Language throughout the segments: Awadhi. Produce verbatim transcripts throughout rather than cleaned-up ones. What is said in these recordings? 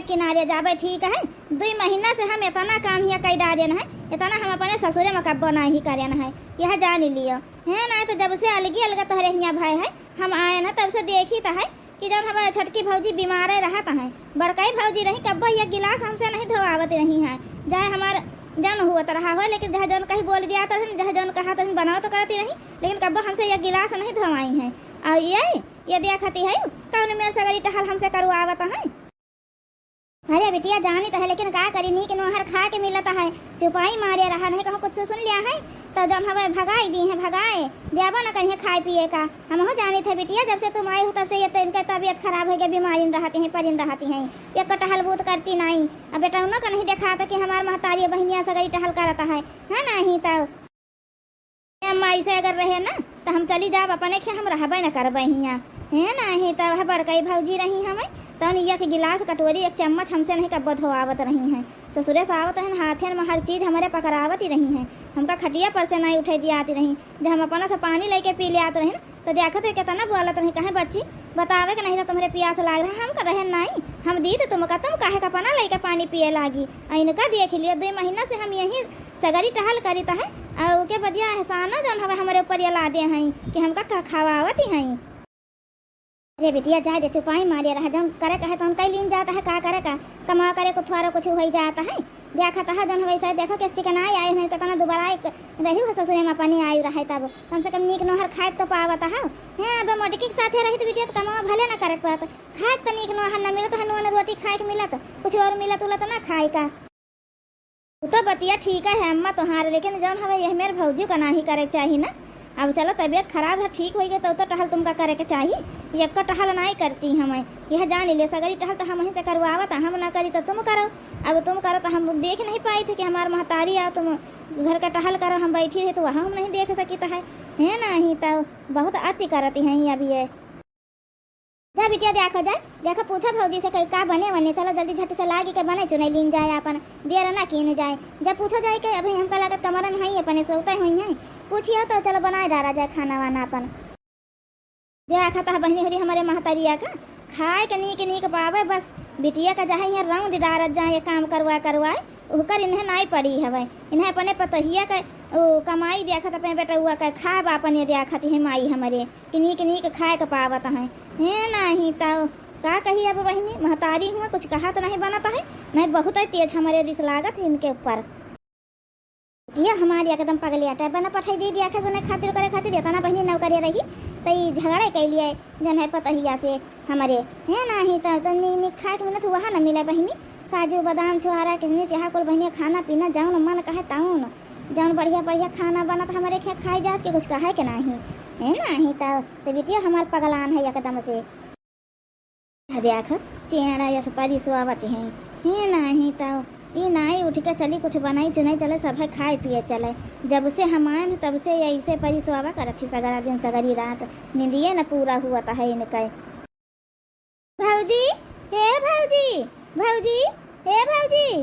किनारे जाबे, ठीक है। दुई महीना से हम एतना काम हिया कइ डारेन है, एतना हम अपने ससुरे में कब्बो नाहीं करेन है, यह जानि लियो। हैं, नाहीं तो जब से अलगी अलगा तोहरे हिया भए है, हम आएन है, तब से देखित है कि जौन हमार छोटकी भौजी बीमारे रहत है, बड़कई भौजी रही, कब्बो एक गिलास हमसे नहीं धोआवत रही है। चाहे हमार जौन हुवत रहा हो, लेकिन चाहे जौन कहीं बोल दियात रही, चाहे जौन कहत रही, बनावत करत रही, लेकिन कब्बो हमसे एक गिलास नहीं धोवाई है। और ये, ये देखती है, कौन मेर सगरी टहल हमसे करवावत है। अरे बिटिया, जानित है, लेकिन का करी, नीक नोहर खाए के मिलत है, चुपाई मारे रहा, नहीं कहूँ कुछ सुन लिया है, तो जौन हवे भगाई दिहे, भगाए, देबो न करिहे खाए पिए का। हमहू जानित है बिटिया, जब से तुम आई हो, तब से ये तो इनके तबियत खराब होइ गए, बीमारिन रहती हैं, परिन रहती हैं, एक टहल बूत करती नाहीं। अब बेटौनो का नहीं देखात कि हमार महतारी बहिनिया सगरी टहल करत है, है नाहीं तो। ए अम्मा, ऐसे अगर रहे ना, त हम चली जाब अपने खे, हम रहबे न करबे हियाँ। हे नाहीं, त वह बड़कई भौजी रही हमें, तौन एक गिलास, कटोरी, एक चम्मच हमसे नहीं कब्बो धोआवत रही हैं। ससुरे से आवत रहन, हाथेन में हर चीज हमरे पकड़ावत ही रही हैं। हमका खटिया पर से नहीं उठे दियात रही। जब हम अपना से पानी लेके पी लियात रही, त देखत है केतना बोलत रही, कहे, "बच्ची, बतावे के नहीं त तुम्हरे पियास लाग रहा, हम का रहे नाहीं, हम दीत तुमका, तुम काहे का अपना लेके पानी पिए लागी?" आ इनका देख लियो, दुई महीना से हम यहीं सगरी टहल करित है, आ ओके बदिया एहसाना जौन हवे हमरे ऊपर ये लादे हैं कि हमका ख-, खवावत ही हैं। अरे बिटिया, जाए दे, चुपाई मारे रहा, जौन करे का है तौन कई लीन जात है, का करे का, कमा करे को थोड़ा कुछ होई जात है। देखत है जौन हवे ऐसा देखो कि चिकनाई आई है, कितना दुबारा एक रही हो ससुरे में अपने आयु रहे तब, कम से कम नीक नोहर खाए तो पावत है। हैं, अब मोटकी के साथे रही तो बिटिया तो कमावा भले ना करे के पात, खाए तो नीक नोहर ना मिलत है, नून रोटी खाए के मिलत, कुछ और मिलत उलत ना खाए का। उ तो बतिया ठीक है अम्मा तोहार, लेकिन जौन हवे यह मेर भौजी का नाहीं करे के चाही ना। अब चलो तबियत खराब है, ठीक होई गए तो, तो टहल तुमका करे के चाही, ये एक्को टहल नाहीं करती हमें। यह जान ले सगरी टहल तो हम वहीं से करवावत, हम ना करी तो तुम करो। अब तुम करो तो हम देख नहीं पाई थे कि हमार महतारी आ तुम घर का टहल करो, हम बैठी रहे तो वह हम नहीं देख सकित है। है नाहीं तो बहुत अति करती हैं अब ये। जा बिटिया, देखो जाए, देखो, पूछो भौजी से कहीं का बने वने, चलो जल्दी झट से लागी के बने चुने लीन जाए, आपन देर ना कीन जाए। जब पूछो जाए के अभी हमका लागत कमरा में है, अपने सोते हुई हैं, पूछियो तो चलो बनाए डारा जाए खाना वाना आपन। देखत है बहिनी होरी हमरे महतरिया का, खाए के नीक नीक पावे, बस बिटिया का जहाँ यहाँ रौंद डारत जाए, ये काम करवा करवाए, ओकर इन्हें नाई पड़ी हवे। इन्हें अपने पतोहिया का, ओ, कमाई देखत, अपने बेटउआ का खाब आपन ये देखत है माई हमरे। कि नीक नीक खाए के पावत हैं। हे नाहीं तउ का कही अब बहिनी, महतारी हुआ कुछ कहा तो नहीं बनत है, नहीं बहुत है तेज हमरे रिस लागत है इनके ऊपर। ये हमारी एकदम पगलिया टाइप बना पठाई दे दिया खे सुने खातिर करे खातिर, इतना बहिनी नौकरिया रही तो ये झगड़ा के लिए जौन है पतोहिया से हमरे। हे नाहीं तउ, तो नी-, नीक खाए के मिलत वह न मिले बहिनी, काजू बादाम छुहारा किशमिश यहाँ कुल बहिनी खाना पीना जौन मन कहे तौन, जौन बढ़िया बढ़िया खाना बनत हमरे खे खाई जात के कुछ कहे के नाहीं। हे नाहीं तउ, तो बिटिया हमार पगलान है एकदम से। देख, चेड़ा यस परी सोवत हैं। हे नाहीं तउ, ई नाई उठ के चली, कुछ बनाई चुनाई चले, सब है खाए पिए चले। जब से हम आएन, तब से ऐसे परी सोवा करत ही, सगरा दिन, सगरी रात, नींदिए न पूरा हुवत है इनके। भौजी, हे भौजी, भौजी, हे भौजी।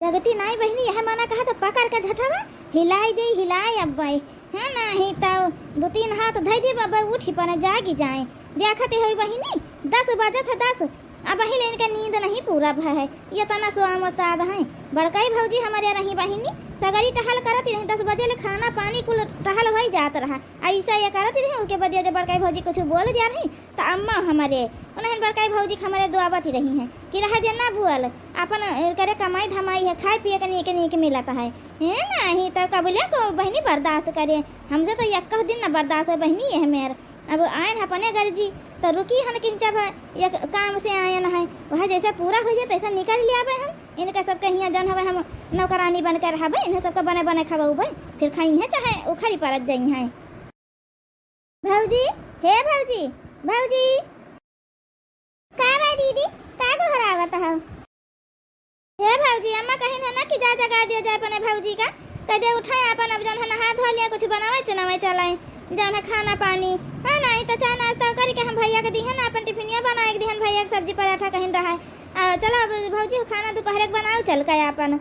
जगती नाई बहिनी, यह मना कहा तो पकड़ के झटवा हिलाई दे, हिलाई अब्बे। हे नाहीं तउ दो तीन हाथ धई दे, अब्बे उठी पने जागी जाए। देखते होई बहिनी, दस बजत है, दस, अबहीं ले इनके नींद नहीं पूरा भय है। ये तना स्वाम उस्ताद हैं। बड़कई भौजी हमरे रही बहिनी, सगरी टहल करत रही, दस बजे ले खाना पानी कुल टहल होई जात रहा। ऐसा ये करत रही, उनके बदिया जब बड़कई भौजी कुछ बोल दिया रही, त अम्मा हमरे, उन्हें बड़काई भौजी के हमरे दुआवत ही रही हैं कि रह दे ना भुअल, अपन, अ, करे कमाई धमाई है, खाए पिए के नीक नीक मिलत है। हे नाहीं तउ कबले को बहिनी बर्दाश्त करे, हमसे तो यक्का दिन ना बर्दाश्त है बहिनी यह मेर। अब आयन है अपने गर्जी, तो रुकी हन किंचा भा एक काम से आयन है, वह जैसे पूरा हो जाए तैसे निकल लियाबे हम। इनके सबके हियाँ जौन हवे हम नौकरानी बन के रहबे, इन्हें सबके बने बने खवउबे, फिर खाई हैं चाहे उखरी परत जाई हैं। भौजी, हे भौजी, भौजी। का बा दीदी, का गोहरावत हौ? हे भौजी, अम्मा कहिन है ना कि जा जगा दिया जाए अपने भौजी का, कह दे उठाए अपन, अब जौन है नहा धो लिया, कुछ बनावे चुनावे चलाए, जौन है खाना पानी, है ना, ई तो चाय नाश्ता करके हम भैया के दिहन, अपन टिफिनिया बनाए के दिहन, भैया के सब्जी पराठा कहिन रहा है। आ, चलो अब भौजी खाना दोपहर के बनाओ चल के अपन।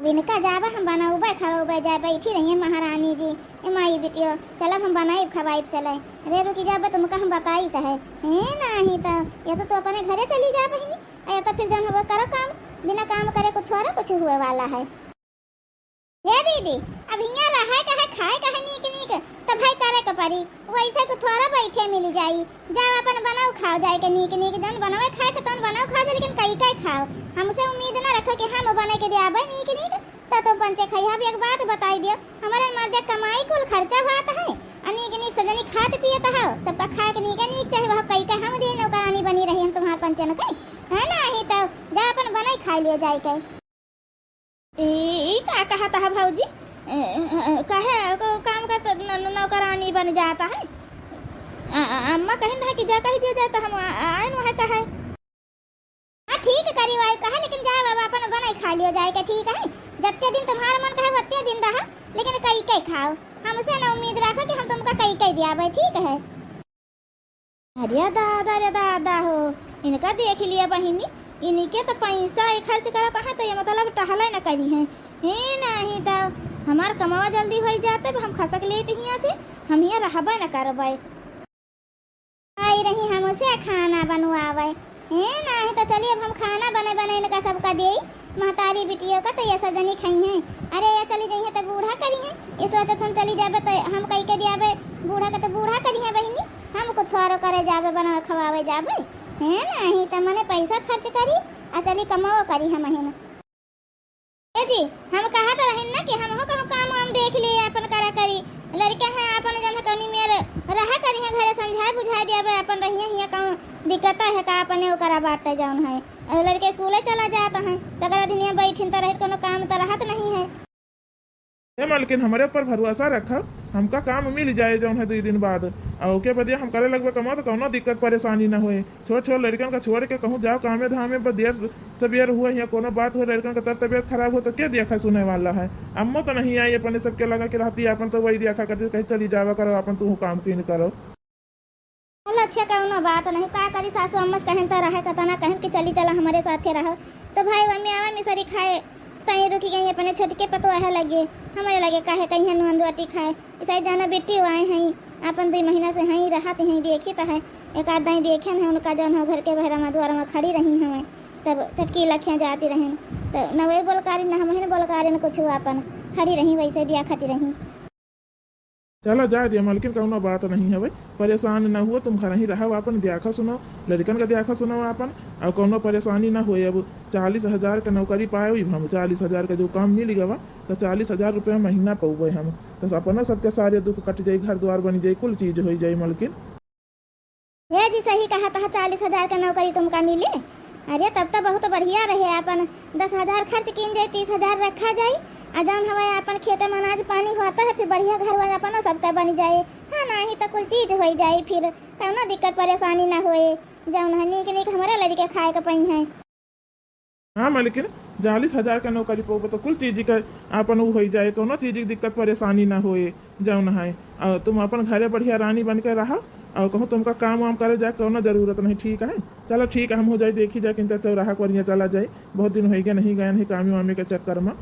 बिनका जाबे हम बनउबे खवउबे जाए, बैठी रहिए महारानी जी। ए माई बिटियो, चलब हम बनाइब खवाइब चले। अरे रुकी जाबे, तुमका हम बताइत है। हे नाही तो, या तो तू अपने घरे चली जा बहिनी, या तो फिर जौन हवे करो काम, बिना काम करे को थोड़ा कुछ हुए वाला है। हे दीदी, अब हियाँ रहे कहे, खाए कहे नीक नीक, तो भाई करे के पड़ी। वैसे को थोड़ा बैठे मिल जाई, जाओ अपन बनाओ खाओ जाए के नीक नीक, जौन बनावे खाए के तौन बनाओ खाओ जाए, लेकिन कई कई खाओ। हमसे उम्मीद ना रखो कि हम बने के दियाबे नीक नीक, तो तुम पंचे खाई। अब एक बात बताई दियो, हमारे मर्दे कमाई कुल खर्चा भात है, आ नीक नीक सब जनी खात पियत हो, सबका खाए के नीक नीक चाहे, वह कई कई हम दे नौकरानी बनी रही, हम तुम्हारे पंचे न कही, है ना? ही तो जा अपन बनाई खाई लियो जाए के। ई, ई का कहत है भौजी? ए, ए, ए, कहे को काम का तो न-, न-, नौकरानी बन जाता है। अ-, अ-, अम्मा कहिन है कि जा कहि दिया जाए तो हम आ-, आ-, आइन वहाँ कहे। हाँ, ठीक करी वाई कहे, लेकिन जा बाबा अपन बनाई खा लियो जाए के, ठीक है? जत्ते दिन तुम्हारा मन कहे वत्ते दिन रहा, लेकिन कई कई खाओ। हमसे न उम्मीद रखो कि हम तुमका कई कई दियाबे, ठीक है? अरे दादा रे दादा हो, इनका देख लिया बहिनी, इनके तो पैसा ही खर्च करत है, तो ये मतलब टहले न करी हैं। हे नाही तो हमार कमावा जल्दी होई जाते, हम खसक लेते हियाँ से, हम हियाँ रहबे न करबे। आई रही हमसे खाना बनवावे। हे नाही तो चलिए, अब हम खाना बने बने इनका सबका देई। महतारी बिटियों का तो ये सब जनी खाई हैं। अरे ये चली जाई है तो बूढ़ा करी हैं। ये सोचत हम चली जाबे तो हम कई के दियाबे बूढ़ा का, तो बूढ़ा करी हैं बहिनी। हम कुछ थोड़ो करे जाबे, बनावे खवावे जाबे। हे नाही तो मने पैसा खर्च करी, आ चली कमाओ करी हम हिन। ए जी, हम कहत रहिन ना कि हमहू कहूँ काम वाम देख लिए, अपन करा करी। लड़के हैं अपन जन कनी मेर रहा करी हैं घरे, समझाए बुझाए दियाबे, अपन रहिए हियाँ कहूँ दिक्कत है का, अपने ओकरा बाटे जौन है। और लड़के स्कूले चला जात हैं, सकरा दिन यहाँ बैठिन त रहित, कोनो काम त रहत नहीं है। ए मालकिन, हमरे ऊपर भरोसा रखा, हमका काम मिल जाए जौन है दुई दिन बाद, और ओके बदिया हम करे लगबे कमाओ तो कौनो दिक्कत परेशानी ना होए। छोट छोट लड़कन का छोड़ के कहूँ जाओ कामे धामे, बस देर सबेर हुआ, हियाँ कोनो बात हो, लड़कन का तब तबीयत खराब हो तो के देखा सुने वाला है? अम्मो तो नहीं आई, अपने सबके लगा के रहती, अपन तो वही देखा करती, कहीं चली जावा करो, अपन तू काम कीन करो। चलो अच्छा, कौनो बात नहीं, का करी, सासू अम्मा से कहें तो रहे, कतना कहें कि चली चला हमरे साथे रहो। तो भाई, मम्मी आवा मिसरी खाए, तई रुकी गई अपने छोटके पतोह लगे, हमरे लगे काहे कहीं नून रोटी खाए। इसाई जाना बेटी आए हैं, अपन दुई महीना से हैं रहत हैं, देखी तो है, एक आध दाई देखेन है उनका, जौन हो घर के बहरा में दुआर में खड़ी रही हमें, तब चटकी लखियाँ जाती रहें, तो न वही बोलकारी, न हम ही बोलकारी, न कुछ, अपन खड़ी रही, वैसे दिया खाती रही। चला जाए दिया मालकिन, कौनो बात नहीं है भाई, परेशान न हुआ, तुम घर ही रहो, अपन देखा सुनो, लड़कन का देखा सुनो अपन, और कौनो परेशानी न होए। अब चालीस हजार का नौकरी पाए हुई हम, चालीस हजार का जो काम मिल गवा, तो चालीस हजार रुपया महीना पउबे हम, तो अपना सबके सारे दुख कट जाई, घर द्वार बन जाई, कुल चीज हो जाई मालकिन। हे जी, सही कहत है, चालीस हजार का नौकरी तुमका मिले। अरे, तब तो बहुत बढ़िया रहे, अपन दस हजार खर्च कीन जाए, तीस हजार रखा जाए, आ जौन हवे अपन खेते में अनाज पानी होता है, फिर बढ़िया घर वर अपनो सबका बन जाए। हाँ, नाही तो कुल चीज हो जाए, फिर कौनो दिक्कत परेशानी ना होए, जौन है नीक नीक हमारे लड़के खाए के पई हैं। हाँ मालकिन, चालीस हजार का नौकरी पउबे तो कुल चीज का आपन उ होइ जाए, कौनो चीज की दिक्कत परेशानी ना होए, जौन है। और तुम अपन घरे बढ़िया रानी बन के रहो, और कहूँ तुमका काम वाम करे जाए, कौनो जरूरत नहीं, ठीक है? चलो ठीक है, हम हो जाए, देखी जाए, किंता चौराहा कोरिया चला जाए, बहुत दिन होइ गए नहीं गए नहीं कामे वामे के चक्कर में।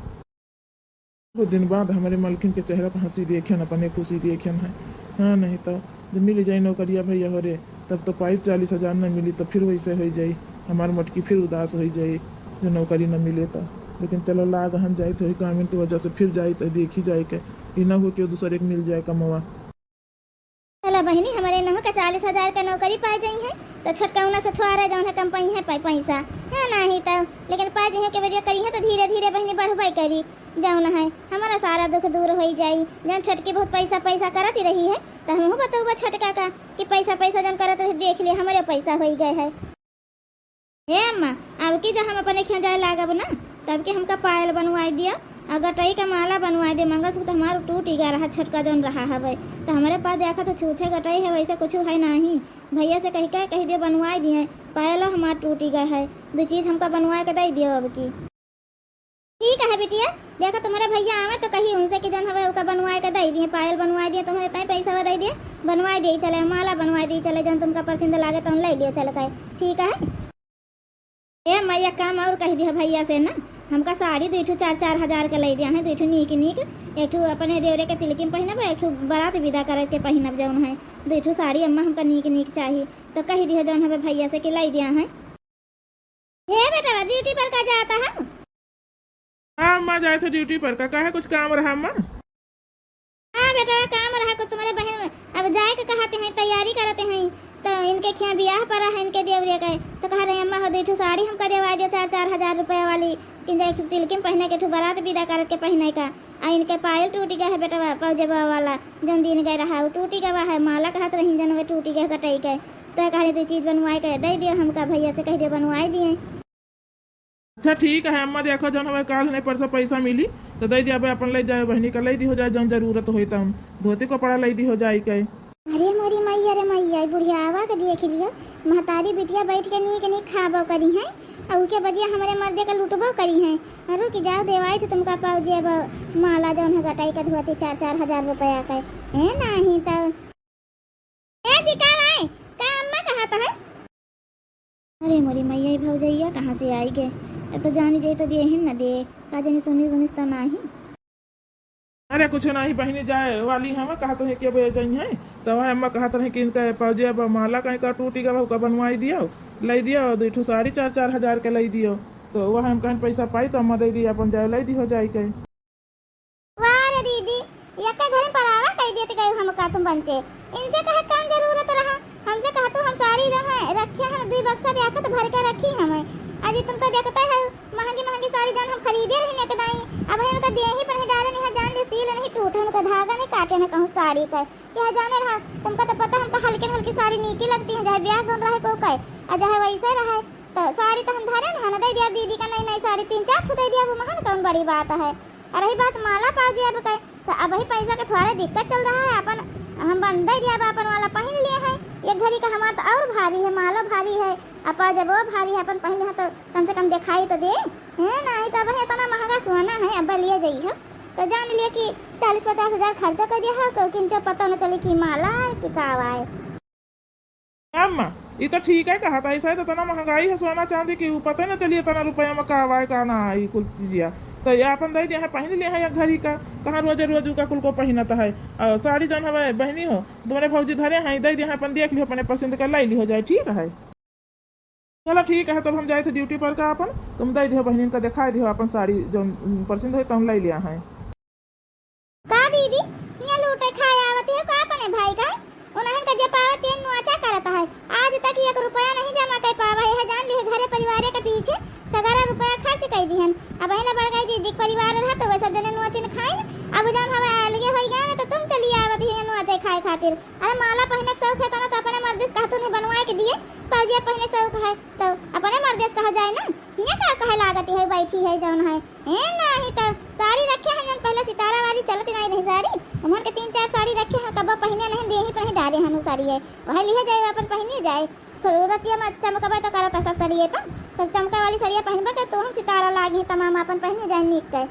बहुत दिन बाद हमरे मलकिन के चेहरा पर हंसी देखेन, अपने खुशी देखेन है। हाँ, नहीं तो जब मिल जाई नौकरिया भैया हो रे, तब तो पाइब चालीस हजार न मिली, तो फिर वैसे हो जाई, हमार मोटकी फिर उदास हो जाई, जो नौकरी न मिले तो। लेकिन चलो, लाग हन जाई तो ही कामिन की वजह से फिर जाई तो देखी जाए के, ई ना हो कि दूसर एक मिल जाए कमवा। चला बहिनी, हमरे नहु के चालीस हजार के नौकरी पाए जाई है, तो छोटकौना से थोड़ा जौन है कम पाई है पै-, पैसा, है नाही तो, लेकिन पाए जाई है के बरिया करी है तो धीरे धीरे बहिनी बढ़बे करी, जौन है हमारा सारा दुख दूर होई जाई। जौन छोटकी बहुत पैसा पैसा करत ही रही है, तो हमहू बतौबा छोटका का कि पैसा पैसा जौन करत रही, देख लिए हमरे पैसा होई गए है। हे अम्मा, अब की जब हम अपने खियाँ जाए लागब ना, तब के हमका पायल बनवाई दिया, और गटई का माला बनवाई दिया। मंगलसूत्र हमार टूट ही गया रहा, छोटका जौन रहा हवे, तो हमरे पास देखा तो छूछे गटई है, वैसे कुछ है नाही। भैया से कही के कही दिया बनवाई दिए, पायलो हमार टूट ही गया है, दो चीज हमका बनवाए के दे दियो अब की। ठीक है बिटिया, देखा तुम्हारे भैया आवे तो कही उनसे कि जौन हवे ओका बनवाए के दे दिए, पायल बनवाए दिए, तुम्हारे तय पैसा दे दिए, बनवाए दिए चले, माला बनवाए दिए चले, जौन तुमका पसंद लागे तौन ले लियो चल के, ठीक है। ए मैया, काम और कह दिया भैया से ना, हमका साड़ी दुइ ठो चार चार हजार के लइ दिया है, दुइ ठो नीक नीक, एक ठो अपने देवरे के तिलकी में पहिनब, एक ठो बारात विदा करे के पहिनब जौन है। दुइ ठो साड़ी अम्मा हमका नीक नीक चाही, तो कहि दिया जौन हवे भैया से कि लइ दिया है। हे बेटा, ड्यूटी पर का जाता है? हाँ अम्मा, जाए थे ड्यूटी पर। का, काहे, कुछ काम रहा अम्मा? हाँ बेटा, काम रहा कुछ, तुम्हारे बहन अब जाए के कहते हैं, तैयारी करते हैं, तो इनके खिया बियाह पड़ा है इनके देवरे के, तो कह रहे हैं, "अम्मा हो, दुइ ठो साड़ी हमका देवाइ दियो चार चार हजार रुपया वाली, कि जाए एक ठो तिलकी में पहिने के, एक ठो बारात विदा करत के पहिने का।" आ इनके पायल टूटि गए है बेटवा, पौजेबा वाला, जौन दिन गए रहा, वो टूटि गवा है। माला कहत रही जौन वे टूटि गए गटई के, तो कह रहे, "दो चीज बनवाए के दइ दियो हमका, भैया से कहि दियो बनवाए दिए।" अच्छा ठीक है अम्मा, देखो जौन हवे काल नहीं परसों पैसा मिली तो दइ दिया, अपन लइ जाए बहिनी का, लइ दी हो जाए जौन जरूरत होई तौन, धोती कपड़ा लइ दी हो जाए के। अरे मोरी मैया रे मैया, बुढ़ियावा के देख लियो, महतारी बिटिया बैठ के नीक नीक खाबो करी हैं, और उके बदिया हमरे मर्दे के लूटबो करी हैं। अरे कि जाओ देवाई तो तुमका पाउजेब माला जौन है गटई के धोती चार चार हजार रुपया के। ए नाही तो ए जी, का भाई, का अम्मा कहत है? अरे मोरी मैया, ई भौजैया कहाँ से आई गे? अब तो जानी जाई तो देहिन न दे, का जानी सुनी सुनिस तो नाही। अरे कुछ नाही बहिनी, जाए वाली हम कहत है कि अब जइहैं, तो वह अम्मा कहत रहे कि इनका पौजेब माला कहीं का टूटि गवा, ओका बनवाई दियो, लइ दियो, दुइ ठो साड़ी चार चार हजार के लइ दियो, तो वह हम कहन पैसा पाई तो अम्मा दइ दी, अपन जाए लइ दी हो जाए के। वाह रे दीदी, यक्के घरे परावा कइ देत गए हमका तुम बंचे। इनसे कहे कौन जरूरत रहा? हमसे कहतू हम साड़ी रहे, रखे हैं, दुई बक्सा देखत भर के रखी हमें। अजी तुम तो देखते हो, महंगी महंगी साड़ी जौन हम खरीदे रही एक दाई, अब हम उनका देही पर नहीं डाले नहीं, जान ले सील नहीं टूटे, उनका धागा नहीं काटे न कहूँ साड़ी का। यह जाने रहा, तुमका तो पता हमका हल्के हल्के साड़ी नीकी लगती हैं, चाहे ब्याह गौन रहे को कहे, और चाहे वैसे रहे। तो साड़ी तो हम धरे न, न दइ दिया दीदी का नई नई साड़ी, तीन चार ठो दइ दिया, वो महन कौन बड़ी बात है। और रही बात माला पाउजेब के, तो अबही पैसा के थोड़ा दिक्कत चल रहा है, अपन हम बन दइ दिया, अपन वाला पहिन लिए हैं। एक घड़ी का हमार तो और भारी है, मालो भारी है, और पाउजेबो भारी है, अपन पहिन लिए हैं तो कम से कम देखाई तो दे। हैं, नाही तो अबही इतना महंगा सोना है, अब लिए जाई हो तो जान लिए कि चालीस पचास हजार खर्चा कर दिया है, तो किंचा पता न चली कि माला है कि का है। अम्मा, ई तो ठीक है कहत, ऐसा है तो इतना महंगाई है सोना चांदी की, ऊ पता न चली इतना रुपया में का आवाए का ना आई कुल चीजिया। तो ये अपन दइ दिया है, पहिन लिया है एक घड़ी का, कहाँ रोज रोज का कुल को पहिनत है। और साड़ी जौन हवे बहिनी हो, तुम्हारे भौजी धरे हैं, दइ दिया है, अपन देख लियो, अपने पसंद का लइ लियो जाए, ठीक है। चलो ठीक है, तब हम जाए थे ड्यूटी पर का अपन, तुम दइ दियो बहिनी का, देखाए दियो अपन साड़ी जौन पसंद है तौन लइ लिया है। का दीदी, हियाँ लूटे खाए आवत है का अपने भाई का? उन्हन का जे पावत है नुआचा करत है। आज तक एक रुपया नहीं जमा कर पावा है, जान लिहे घरे परिवारे के पीछे सगरा रुपया खर्च कर दिहन। अब ही ना बड़ गई जी, दिक परिवार रहा तो वैसे देने नुआचिन खाइन। अब जान हवा अलगे होई गए ना तो तुम चली आवत है नुआचे खाए खातिर। अरे माला पहिने के शौक है तना तो अपने मर्दे से कहतू नहीं बनवाए के दिए, पर जे पहिने शौक है तो अपने मर्दे से कहा जाए ना। हियाँ का कहे लागत है बैठी है जौन है। ए नाही तो साड़ी रखे हैं जौन पहले सितारा वाली चलत नहीं रही साड़ी, उन्हन के तीन चार साड़ी रखे हैं, कबो पहिने नहीं, देही पर ही डाले हैं उ साड़ी है, वह लिहे जाए अपन पहिने जाए। तो रतिया में चमकबे तो करत सब साड़ी है, तो सब चमका वाली साड़िया पहिनबे के तो हम सितारा लागे तमाम अपन पहिने जाए नीक के।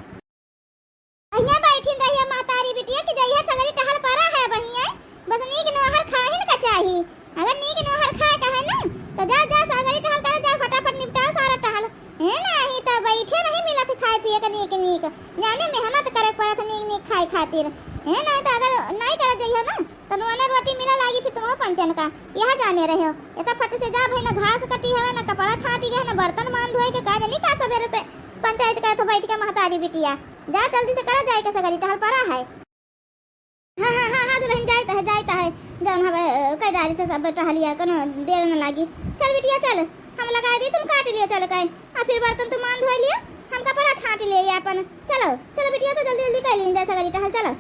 अहिया बैठिन रहिया महतारी बिटिया कि जइहा सगरी टहल परा है बहिया, बस नीक नोहर खाहिन का चाही। अगर नीक नोहर खाए का है ना, तो जा, जा सगरी टहल कर, जा फटाफट निपटाओ सारा टहल। है नाही तो बैठे नहीं मिलत खाए पिए के नीक नीक, जाने मेहनत करे पड़त नीक नीक खाए खातिर। है नाही तो अगर नहीं करत जइहा ना, तो नुआना रोटी मिला लागी फिर तुमको पंचन का। यह जाने रहे हो, इतना फट से जा भाई, ना घास कटी हवे, ना कपड़ा छाटी गए, ना बर्तन मान धोए के, का जानी का सवेरे से पंचायत करे तो बैठ के महतारी बिटिया। जा जल्दी से करा जाए के सगरी टहल परा है। हाँ, हाँ, हाँ, हाँ, दुल्हन जाइत है, जाइत है। जौन हवे, अ, कई डारी से सब टहलिया, कोनो देर न लागी। चल बिटिया, चल, हम लगाए दी, तुम काट लियो चल के। आ फिर बर्तन तुम मान धोए लियो, हम कपड़ा छाट लिए अपन। चलो, चलो बिटिया, तो जल्दी, जल्दी कर लीन जाए सगरी टहल, चलो।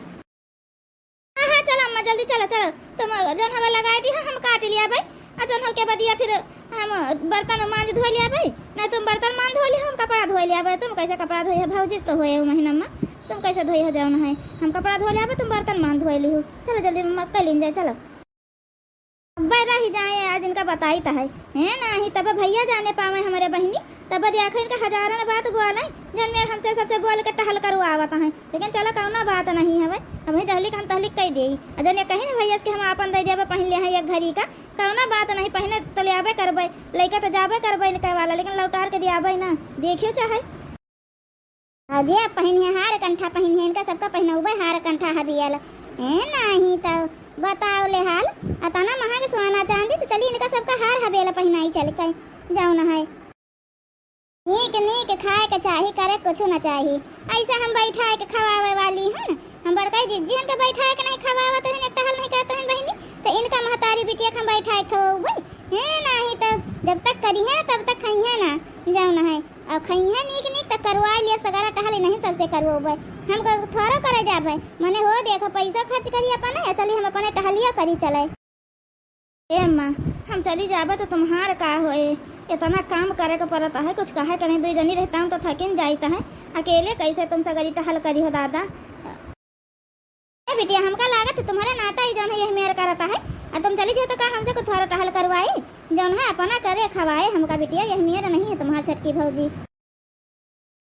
हाँ, हाँ, चलो अम्मा, जल्दी चलो, चलो। तुम जौन हवे लगाए दी, हम काट लिया भाई। आ जौन हो के बदिया फिर हम बर्तन मांज धोए लिया भाई। नहीं तुम बर्तन मांज धोए लिया, हम कपड़ा धोए लिया भाई। तुम कैसे कपड़ा धोए हो? भौजी तो होए हो महीना में, तुम कैसे धोए हो जौन है? हम कपड़ा धोए लिया भाई, तुम बर्तन मांज धोए लियो। चलो जल्दी अम्मा, कर लीन जाए, चलो। अब्बे रही जाए, आज इनका बताई त है। हैं, नाही तब भैया जाने पावे हमरे बहिनी, तब देखो इनका हजारन बात बोले, जौन मेर हमसे सबसे बोल के टहल करवावत हैं। लेकिन चलो, कौनो बात नहीं हवे, हम ही जहलिक हम तहलिक कई देई। आ जौन ये कही ना भैया से कि हम आपन दे देबे, पहिन ले हैं एक घड़ी का, कौनो बात नहीं, पहिने तो ले आबे करबे, लइका तो जाबे करबे इनके वाला, लेकिन लौटार के दियाबे ना, देखियो चाहे। अउर जे पहिनिहैं हार कंठा पहिनिहैं, इनका सबका पहिनउबै हार कंठा हबियल। ए नाहीं तउ बताओ ले हाल, अतना महँग सोना चाँदी, तउ चली इनका सबका हार हबियल पहिनाई चलिके, जउन है। नीक नीक खाएक चाही, करेक कुछु न चाही। अइसे हम बइठाएक खवावै वाली हन, हम बड़कइ जिज्जी हन के बइठाएक नहीं खवावत हन, एक टहल नहीं करत हन बहिनी, तउ इनका महतारी बिटिया के हम बइठाएक खवउबै। ए नाहीं तउ जब तक करिहैं तब तक खइहैं ना, जउन है। अउर खइहैं नीक नीक तउ करवाइ लिया सगरा टहल, इनहीं सबसे करवउबै। हम क-, थोरो करै जाबै, मने हो देखो पइसो खर्च करी अपने, या चली हम अपने टहलियो करी चलै। ए अम्मा, हम चली जाबै तउ तुम्हार का होए, एतना काम करेक परत है, कुछ कहै के नहीं, दुइ जनी रहितउ तउ थकिन जाइत है, अकेले कइसे तुम सगरी टहल करिहो दादा। ए बिटिया, हमका लागत है तुम्हरे नाता ही जउन है यहि मेर करत है। अउर तुम चली जाओ तउ का हमसे कुछ थोरो टहल करवाई? जउन है अपना करे खवाए हमका बिटिया, यहि मेर नहीं है तुम्हार छोटकी भउजी।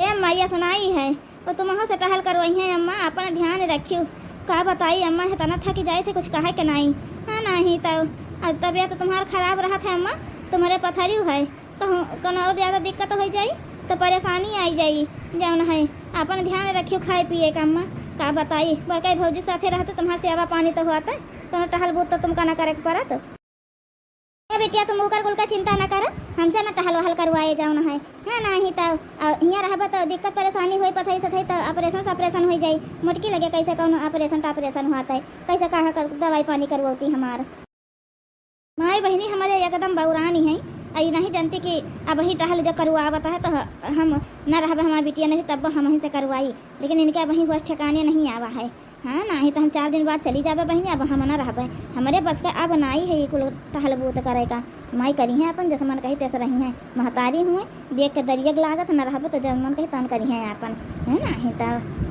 ए अम्मा, असनाई है, ओ तुमहू से टहल करवइहैं अम्मा, अपन ध्यान रखियो। का बताई अम्मा, एतना थकि जाइत है कुछ कहै के नाहीं। हाँ नाहीं तउ, अउर तबियत तुम्हार खराब रहत है अम्मा, तुम्हरे पथरियो है। कहूँ कउनो अउर ज्यादा दिक्कत होइ जाई तउ परेसानी आइ जाई। जउन है अपन ध्यान रखियो खाए पिएक अम्मा। का बताई, बड़कइ भउजी साथे रहत तुम्हार सेवा पानी तउ होत, कउनो टहल बूत तउ तुमका न करेक परत। ए बिटिया, तुम उकर कुल का चिंता न करो, हमसे न टहल वहल करवाए जउन है। हाँ नाहीं तउ, अ, हियाँ रहबै तउ दिक्कत परेसानी होइ पथरी सथरी तउ operation सपरेशन होइ जाई। मोटकी लगे कइसे कउनो operation टापरेशन होत है, कइसे कहाँ कर दवाई पानी करवउती हमार। माई बहिनी हमरे एकदम बउरानी हैं, अ, ई नहीं जनती कि अबहीं टहल जो करवावत है तउ ह-, हम न रहबै, हमार बिटिया नहीं तब हमहीं से करवाई, लेकिन इनके अबहीं होश ठेकाने नहीं आवा है। हाँ, नाहीं तउ हम चार दिन बाद चली जाबै बहिनी, अब हम न रहबै, हमरे बस का अब नाहीं है ई कुल टहल बूत करेक। माई करिहैं अपन, जस मन कही तस रहिहैं, महतारी हुए, देख के दरियक लागत, न रहबै तउ जउन मन कही तउन करिहैं अपन, है नाहीं तउ।